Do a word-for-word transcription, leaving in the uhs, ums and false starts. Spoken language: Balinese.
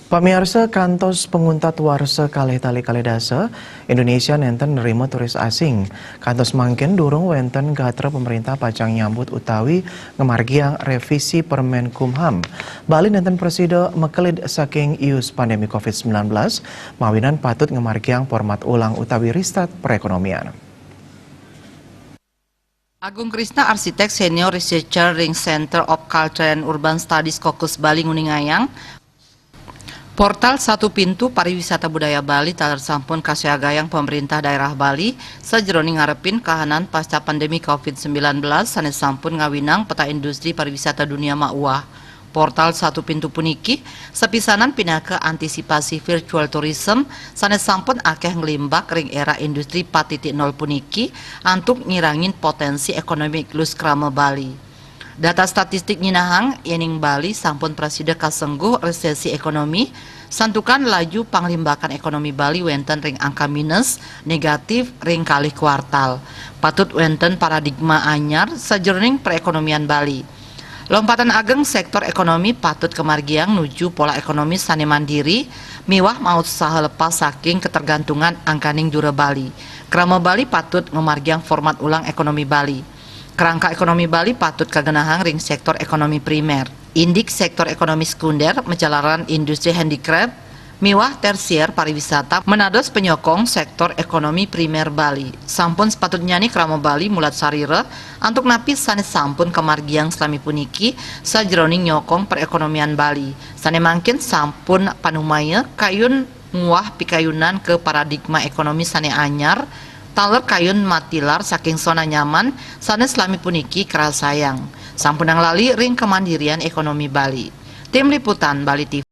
Pamiarsa, kantos panguntat warsa kalih tali kalih dasa, Indonesia nenten nerima turis asing. Kantos mangkin durung wenten gatra pemerintah pacang nyambut utawi ngamargiang revisi Permen Kumham. Bali nenten prasida makelid saking ius pandemi covid sembilan belas, mawinan patut ngamargiang format ulang utawi restart perekonomian. Agung Krisna, arsitek senior researcher ring Center of Culture and Urban Studies Caucus Bali, nguningayang, portal Satu Pintu Pariwisata Budaya Bali taler sampun kasiagayang pemerintah daerah Bali sajeroning ngarepin kahanan pasca pandemi covid sembilan belas sane sampun ngawinang peta industri pariwisata dunia mauah. Portal Satu Pintu puniki sapisanan pinaka antisipasi virtual tourism sane sampun akeh nglimbak ring era industri empat titik nol puniki antuk ngirangin potensi ekonomi klus krama Bali. Data statistik nyinahang yening Bali sampun prasida kasengguh resesi ekonomi, santukan laju panglimbakan ekonomi Bali wenten ring angka minus, negatif, ring kalih kuartal. Patut wenten paradigma anyar sajeroning perekonomian Bali. Lompatan ageng sektor ekonomi patut kamargiang nuju pola ekonomi sane mandiri miwah mautsaha lepas saking ketergantungan angkaning jura Bali. Krama Bali patut ngamargiang format ulang ekonomi Bali. Kerangka ekonomi Bali patut kagenahang ring sektor ekonomi primer. Indik sektor ekonomi sekunder majalaran industri handicraft miwah tersier pariwisata menados penyokong sektor ekonomi primer Bali. Sampun sepatutnyane krama Bali mulat sarira antuk napi sane sampun kamargiang salami puniki sajeroning nyokong perekonomian Bali. Sane mangkin sampun panumaya kayun nguah pikayunan ke paradigma ekonomi sane anyar, taler kayun matilar saking sona nyaman sane salami puniki karasayang. Sampunang lali ring kamandirian ekonomi Bali. Tim Liputan Bali T V.